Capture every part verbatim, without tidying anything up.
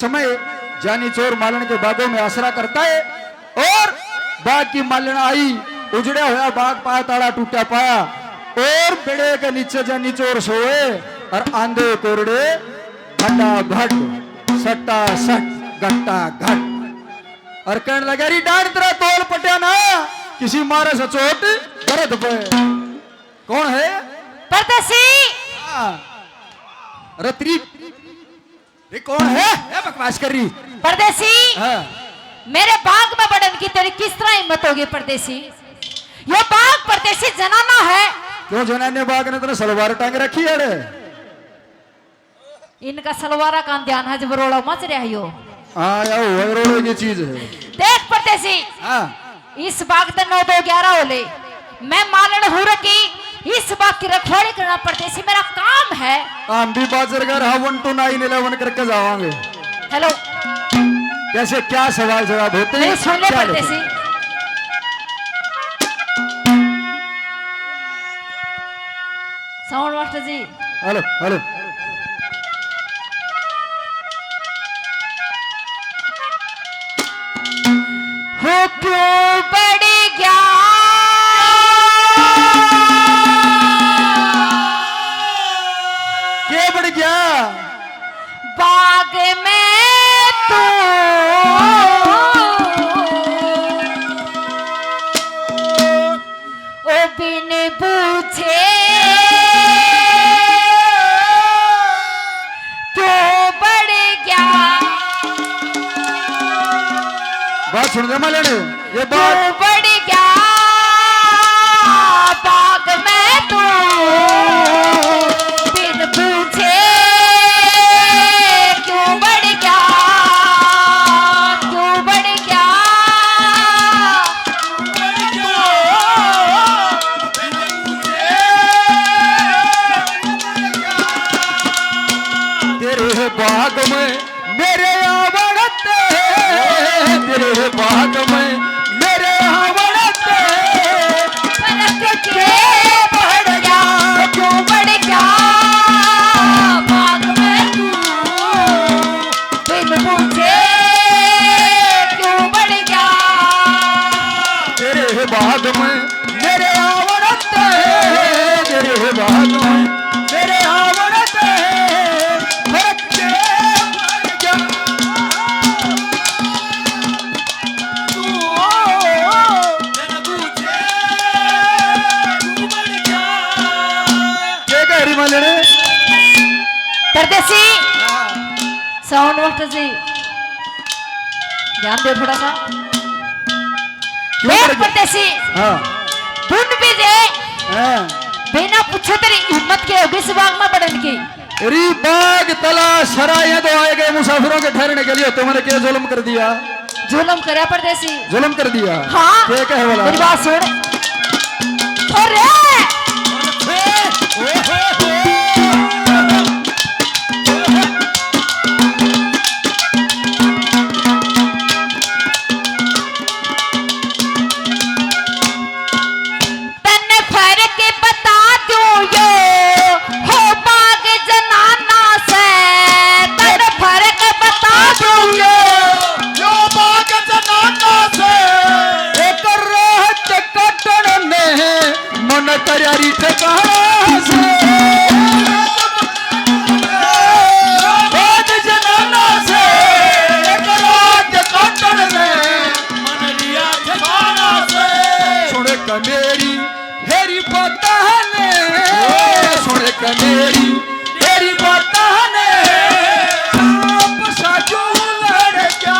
में जानी चोर मालन के बागों में आसरा करता है। और बाग की मालन आई, उजड़या होया बाग पाया, ताला टूटा पाया। और बेड़े के नीचे जानी चोर सोए और आंधे कोरड़े भटा भट, सट्टा सट, गट्टा घट। और कहने लगा, "री डांड तेरा तोल पटिया ना, किसी मारे से चोट दर्द पे।" कौन है? परदेसी। हाँ। रतरी। ये कौन है? ये बकवास कर रही। परदेसी। हाँ। मेरे बाग में बड़न की तेरी किस तरह हिम्मत होगी परदेसी? ये बाग परदेसी जनाना है। क्यों जनाने बाग ने तेरे सलवार टांग रखी है रे? इनका सलवारा का ध्यान है जब रोड़ा मच रहा है यो। हाँ, या वो रोड़े की चीज है। देख परदेसी। हाँ। इस बाग ते नौ दो ग्यारह हो ले, मैं मालन हूँ रखी, इस बाग की रखवाली करना परदेसी मेरा काम है। हम भी बाजरगर हाँ, वन टू नाइन इलेवन करके जावांगे। हेलो। कैसे, क्या सवाल जवाब होते हैं? नहीं, सुन ले क्या परदेसी। Sound master ji. Hello, hello. हो क्यों बढ़ गया? के बढ़ गया? बाग में तू ओ बिन पूछे क्यों बढ़ गया? बात सुन दे मालन, ये बात क्यों बढ़ गया? बाग में तू बिन पूछे क्यों बढ़ गया? क्यों बढ़ गया? तेरे बाग में मेरे आवण ते, तेरे बाग में मेरे आवण ते फर्क के बढ़ गया, क्यों बढ़ गया? बाग में तू बिन पूछे क्यों बढ़ गया? तेरे बाग में मेरे आवण ते, तेरे बाग में मेरे आवण ते फर्क के बढ़ गया। तू बिन पूछे क्यों बढ़ गया? के कह रही मालने? परदेसी। हाँ। साउंड मास्टर जी, ध्यान दे थोड़ा सा। क्यों देख कर परदेसी, हाँ। धुन भी दे। हाँ। बिना पूछे तेरी हिम्मत के होगी इस बाग में बढ़न की? री बाग तला सराय तो आए गए मुसाफिरों के ठहरने के लिए, तुमने क्या जुल्म कर दिया? जुल्म करया परदेसी। जुल्म कर दिया? हाँ। के कहे वाला? मेरी बात सुन। अरे! तन्ने फर्क बता दूं यो, हो बाग जनाना से। तन्ने फर्क बता दूं यो, यो बाग जनाना से। एक रात कटण ने मन करया री ठिकाना से। बाग जनाना से, एक रात कटण ने मन लिया ठिकाना से। सुन के मेरी, मेरी बातां ने, सुन के मेरी, मेरी बातां ने, आप साजू लड़ क्या?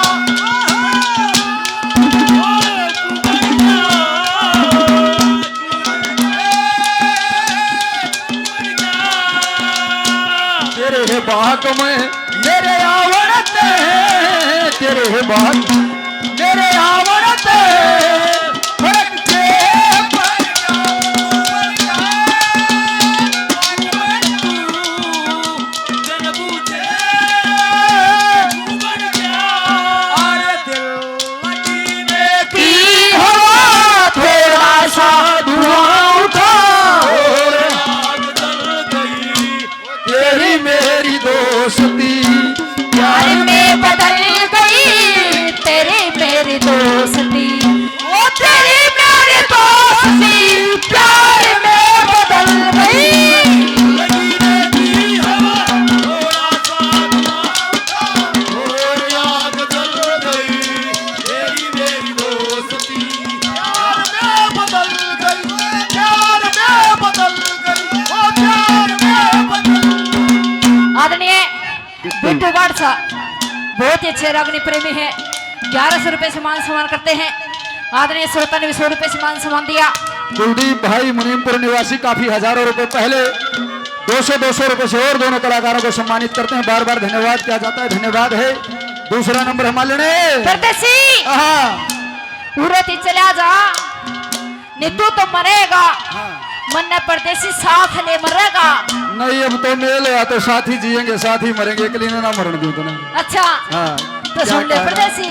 तेरे बाग में मेरे आवण ते, तेरे बाग मेरे आवण ते फर्क के पड़ गया। जन बूझे तू बढ़ गया। अरे दिल की हवा थोड़ा सा धुआं उठा और आग जल गई तेरी मेरी दोस्ती प्यार में बदल बहुत ही अच्छे रागनी प्रेमी हैं, ग्यारह सौ रुपए से मान सम्मान करते हैं। आदरणीय श्रोता ने भी सौ रुपए से मान सम्मान दिया। कुलदीप भाई मुनीमपुर निवासी काफी हजारों रुपए पहले दो सौ, दो सौ रुपए से और दोनों कलाकारों को सम्मानित करते हैं। बार बार धन्यवाद किया जाता है, धन्यवाद है। दूसरा नंबर हमारे लेने। परदेसी। हाँ। उरे थी चला जा, नहीं तू तो मरेगा। हाँ। मन्ने परदेसी साथ ले मरेगा। नहीं, अब तो मेल है तो साथ ही जिएंगे, साथ ही मरेंगे, एकली ने ना मरण दूं तने। अच्छा। हाँ। तो क्या सुन ले कहा? परदेसी।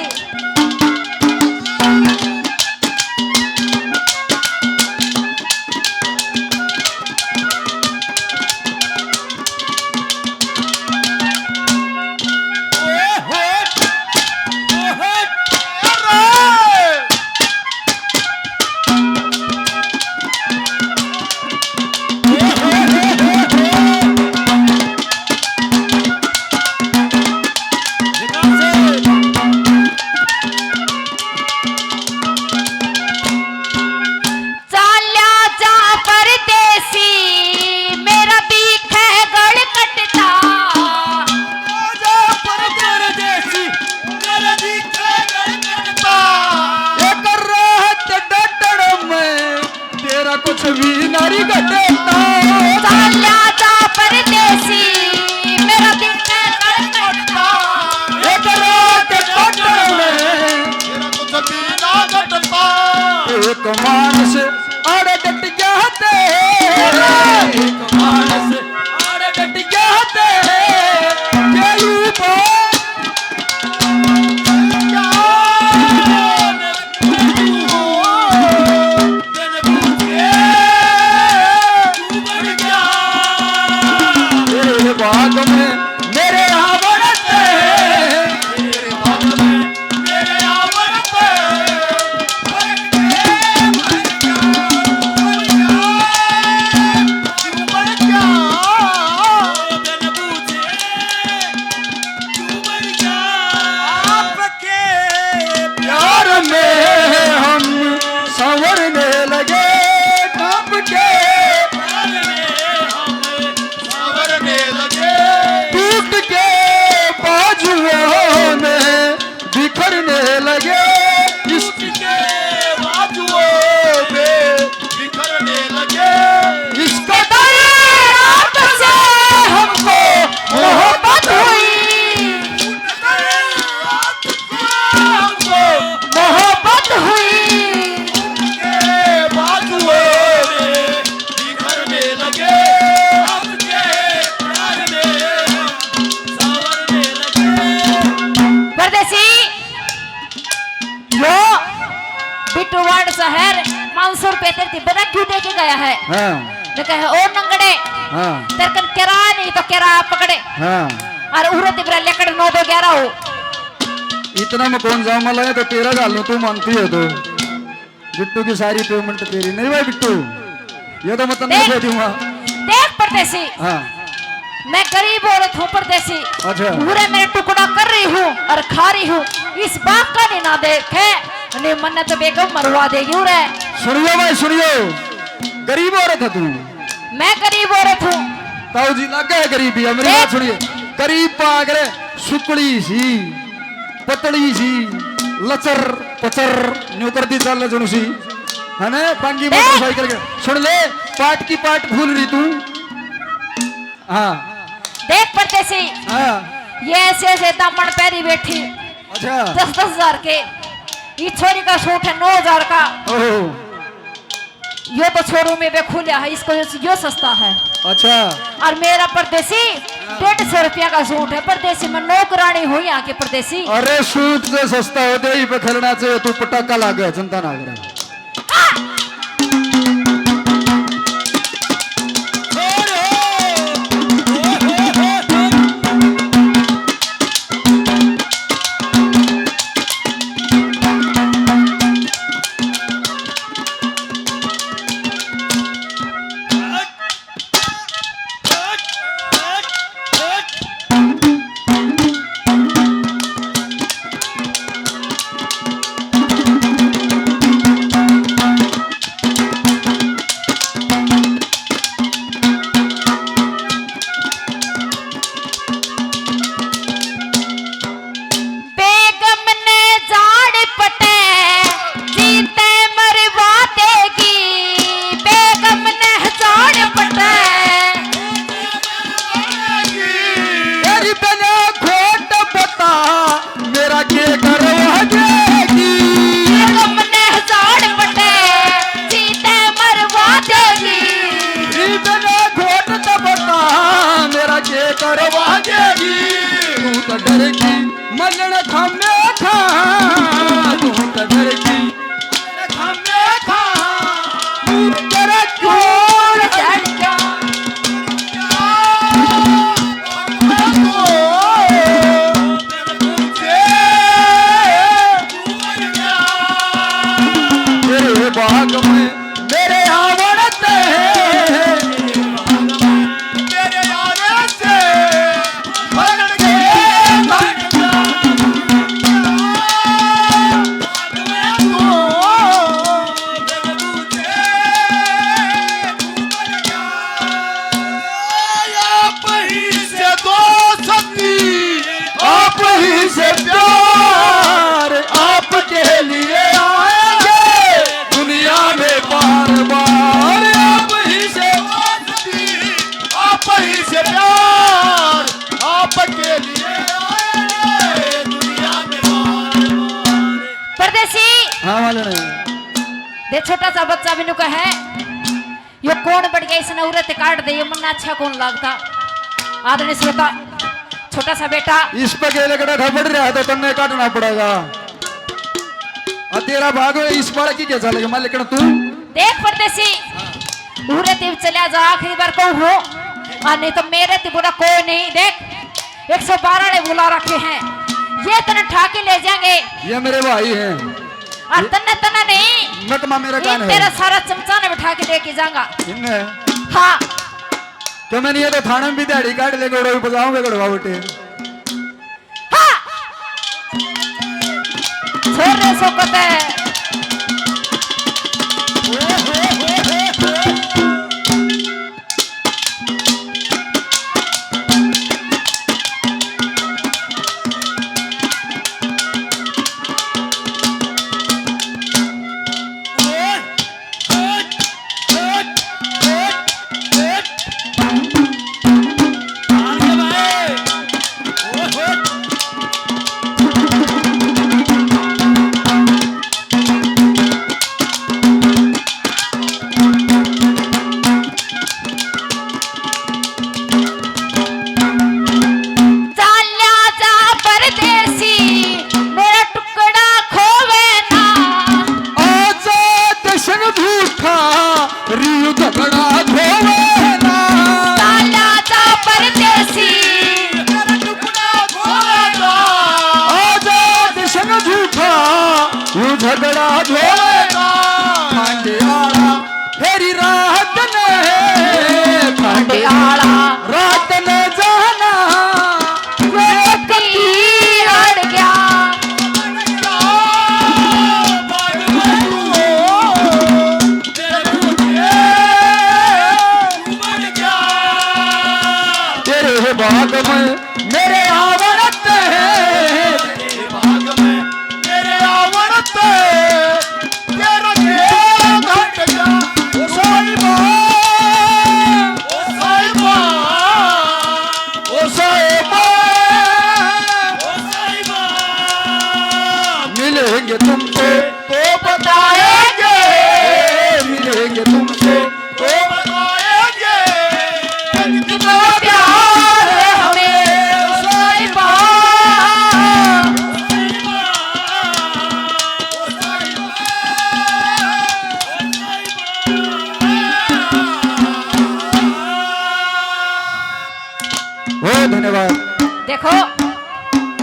चाल्या जा परदेसी, मेरा दिखे गल कटता। जा परदेसी, मेरा दिखे गल कटता। एक रात डटण में तेरा कुछ भी नारी घटता। चाल्या जा परदेसी, मेरा दिखे गल कटता। एक रात डटण में तेरा कुछ भी ना घटता। एक मानस आड़े डट गया तेरा, एक मानस आड़े डट गया तेरे, के ऊपर तेरे बाग में मेरे आवण ते, तेरे बाग में मेरे आवण ते, मर गया, मर गया, मर गया, क्यों मर गया? आपके प्यार में हम संवरने लगे, आपके प्यार में हम संवरने लगे। टूट के बाजुओं में बिखरने लगे, इश्क के बाजुओं में बिखरने लगे। इस कदर आपसे हमको मोहब्बत हुई, हमको मोहब्बत हुई। उनके बाजुओं में बिखरने लगे, आपके प्यार में हम संवरने लगे। परदेसी, यो बिट्टू वार्ड शहर पाँच सौ रुपए तेरे थी बता क्यों दे के गया है? हाँ। तो कहे, "ओ नंगड़े, हाँ। तेरे कन किराया नहीं तो किराया पकड़े।" हाँ। और उरे तिबरा लेकर नौ दो ग्यारह हो। इतना में कौन जाऊं, मैं लगे तो तेरा घाल लूं, तू मानती हो तो। बिट्टू की सारी payment तेरी। नहीं भाई बिट्टू, ये तो मैं तन्ने देख, दे दूंगा। देख परदेसी, हाँ। मैं गरीब औरत हूँ परदेसी। अच्छा। पूरे मेरे टुकड़ा कर रही हूँ और खा रही हूँ, इस बात का नहीं ना देखे, नहीं मन्ने तो बेगम मरवा देगी उरे। सुनियो भाई सुनियो, गरीब औरत है तू। मैं गरीब औरत हूँ। ताऊ जी लागे है गरीबी, मेरी बात देख। सुनिए, गरीब पागल सुकड़ी सी। पतली सी, लचर पचर, न्यू कर दी चाल जणू सी, है ना, बांगी देख। मोटरसाइकिल के। सुन ले, पाट की पाट भूल रही तू। हाँ। देख परदेसी, हाँ। ये ऐसे ऐसे दामन पहरी बैठी, अच्छा। दस दस हजार के, ये छोरी का सूट है नौ हजार का। ओहो। यो तो छोरू में बे खुल्या है, इसको यो, यो सस्ता है। अच्छा। और मेरा परदेसी हाँ। डेढ़ सौ रुपया का सूट है, परदेसी में नौकरानी हो यहाँ के परदेसी। अरे सूट से सस्ता हो दे, पे खेलना चाहिए, तू पटाखा लागे, चिंता ना करे। हाँ। खामे खा, तू तो घर की खामे खा, तू तेरा क्यों रह गया? तेरे बाग में मेरे आवण ते, मेरे आवण से भर के भर जा। आप ही से दोस्ती, आप ही से प्यार, आपके लिए आएंगे दुनिया में बार बार। आप ही से दोस्ती, आप ही से प्यार, आपके लिए आएंगे दुनिया में बार बार। परदेसी। हाँ, वाले नहीं। दे छोटा सा बच्चा भी नु कहे, यो कौन बढ़ गया, इसने उरे ते काट दे, ये मन्ना अच्छा कौन लगता। आदरणीय श्रोता, छोटा सा बेटा। इस पे गेले कड़ा खबर रहा तो तन्ने काटना पड़ेगा। और तेरा भाग है, इस बार की क्या चलेगा, मैं लेकिन तू देख परदेसी, उरे ते चला जा, आखिरी बार कहूँ हो, और नहीं तो मेरे ते बुरा कोई नहीं। देख, एक सौ बारह ने बुला रखे हैं, ये तने ठा के ले जाएंगे। ये मेरे भाई हैं। और तन्ने, तन्ने नहीं, नकमा मेरा ये कान है। तेरा सारा चमचा ने बिठा के दे के जाऊंगा। इन्ने। हाँ। तो मैंने ये तो थाने में भी दिहाड़ी काट ले, गोड़ो भी बजाऊंगा, गड़वा उठे। हाँ। छोरे सोकते। चाल्या जा परदेसी, मेरा टुकड़ा खोवे ना। आजाद सिंह झूठा, रियू झगड़ा धोवे ना। चाल्या जा परदेसी, मेरा टुकड़ा खोवे ना। आजाद सिंह झूठा, यू झगड़ा धोवे ना। खांडे आला फेरी रात ने, खांडे आला रात ने जाना, वे कती अड़ गया। तेरे बाग में मेरे आवण ते, तेरे बाग में तेरे आवण ते, तेरा के घट गया। ओ साहिबा, ओ साहिबा, ओ साहिबा, ओ साहिबा। मिलेंगे तुम